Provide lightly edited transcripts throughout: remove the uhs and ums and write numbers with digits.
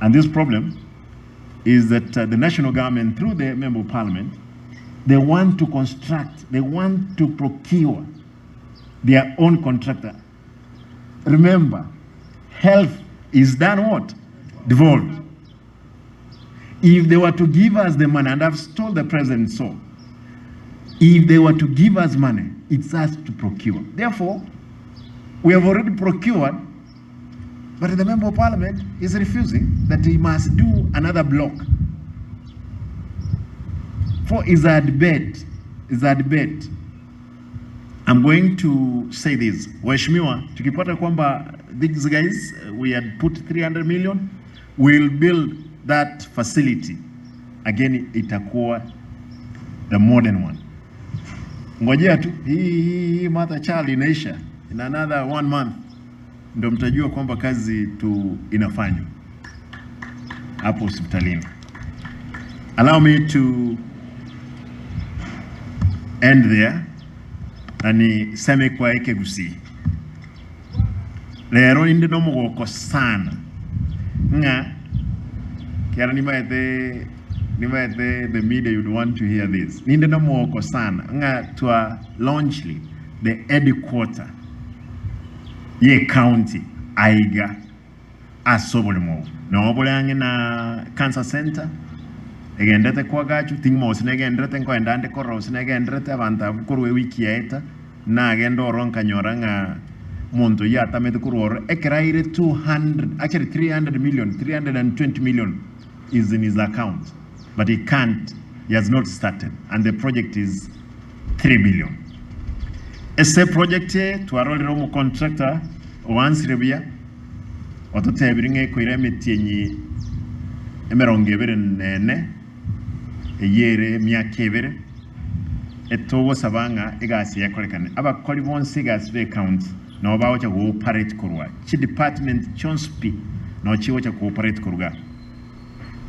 And this problem is that the national government through the member of parliament they want to construct, they want to procure their own contractor. Remember, health is done what? Devolved. If they were to give us the money, and I've told the president so, if they were to give us money, it's us to procure. Therefore, we have already procured, but the member of parliament is refusing that he must do another block. For is a debate, is a debate. I'm going to say this. Waheshimiwa, tukipata kwamba these guys we had put 300 million, we'll build that facility. Again, itakuwa the modern one. Ngojea tu hii hii hii Martha Child inaisha in another one month, ndo mtajua kwamba kazi tu inafanywa hapo hospitalini. Allow me to end there na niseme kwa Ekegusii rero inde nomogoko sana ng'a kiara nimaete nimaete the media you'd want to hear this ninde nomogoko sana ng'a twa launchly the headquarter ye county aiga ase oboremo obo. Noo bore ang'e na Cancer Centre, egenderete koagachwa, ting'ima gose negenderete nkoenda ande korora gose negenderete, abanto abwo korwa ewiki yaeta, nagenda ororo nkanyora ng'a omonto oyio atamete korwa ororo, ekero aire 200, actually 300 million, 320 million is in his account, but he can't, he has not started, and the project is 3 billion. Ase eproject eye twarorire omocontractor oansire buya, ototebirie ng'a ekoira emetienyi emerongo ebere na ene, eyio ere emiaka ebere, etogosaba ng'a egasi eye ekorekane. Abakori bonsi egasi b'ecounty nabo bagocha go-operate korwa chidepartment chionsi pi nabo chigocha go-operate korwa igaa.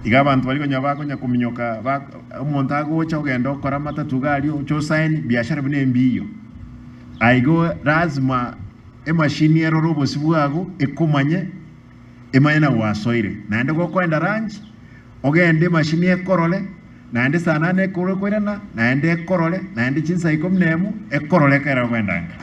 Iga abanto baria konya bakonya kominyoka ba omonto agocha ogenda okora amatatu iga aria oche osaini biashara buna embiyo. Aigo lazima emashini erore obosio bwago ekomanye emanye na gwasoire. Naende gokoenda lunch ogende emashini ekorore naende saa nane ekore koirana naende ekorore naende chinsa ikomi na emo ekorore ekero okoenda nka.